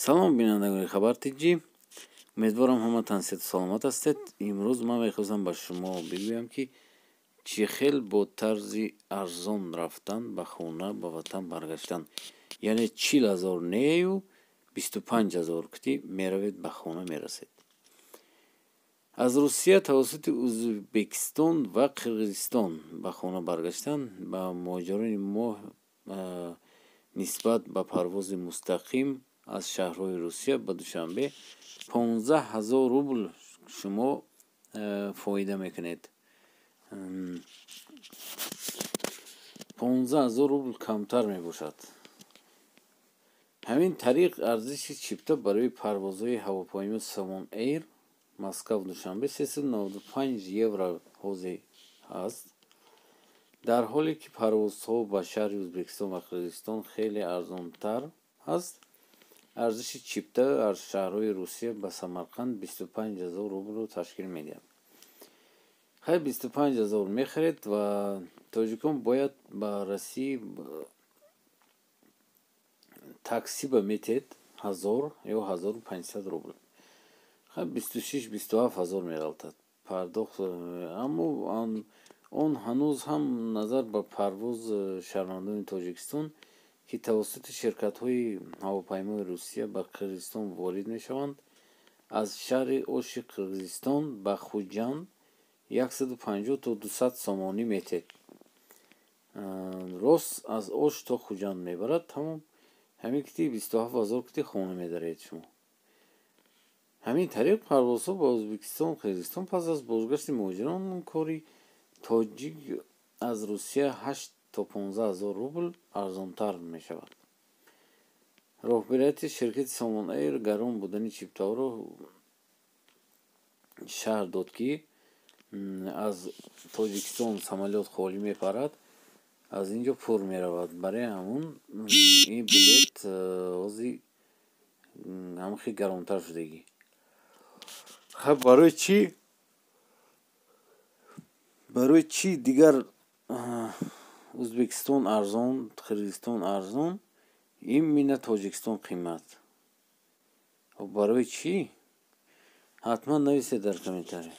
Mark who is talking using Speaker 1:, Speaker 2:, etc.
Speaker 1: Салом, бинандагони Хабар ТҷИ. Умедворам, ҳама тансиҳату саломат ҳастед. Имрӯз ман мехостам ба шумо бигӯям, ки чӣ хел бо тарзи арзон рафтан ба хона, ба ватан баргаштан, яъне 40 000 нею, 25 000 кути меравед, ба хона мерасед. Аз Русия тавассути Ӯзбекистон ва Қирғизистон ба хона баргаштан ба муҳоҷирони мо нисбат ба парвози мустақим аз шаҳрҳои Русия ба Душанбе 15 000 рубл шумо фоида мекунед, 15 000 рубл камтар мебошад. Ҳамин тариқ, арзиши чипта барои парвозҳои ҳавопаймои Сомон Эйр Москав Душанбе 395 евро ҳозир ҳаст, дар ҳоле ки парвозҳо ба шаҳри Ӯзбекистон ва Қирғизистон хеле арзонтар ҳаст. Арзиши чипта аз шаҳрҳои Русия ба Самарқанд 25 000 рублро ташкил медиҳад. Хай, 25 000 мехаред ва тоҷикон бояд ба Россия такси ба метед 1000 ё 1500 рубл. Хай, 26-27 ҳазор меғалтад пардохт, аммо он ҳанӯз ҳам назар ба парвоз шаҳрвандони Тоҷикистон, ки тавассути ширкатҳои ҳавопаймои Русия ба Қирғизистон ворид мешаванд, аз шаҳри Оши Қирғизистон ба Хуҷанд 150 то 200 сомонӣ метед. Рост аз Ош то Хуҷанд мебарад, тамом. Ҳамин кити 27 000 кити хона медаред шумо. Ҳамин тариқ, парвозҳо ба Ӯзбекистон, Қирғизистон пас аз бозгашти муҳоҷирон кори тоҷик аз Русия 8 то 15 ҳазор рубл арзонтар мешавад. Роҳбарияти ширкати Сомон Эйр гарон будани чиптаҳоро шарҳ дод, ки аз Тоҷикистон самолёт холӣ мепарад, аз ин ҷо пур меравад. Барои ҳамун ин билет ҳозир ҳамин хел гаронтар шудагӣ. Хаб, барои чӣ дигар Ӯзбекистон арзон, Қирғизистон арзон, именно Тоҷикистон қимат? Барои чӣ? Ҳатман нависед дар комментария.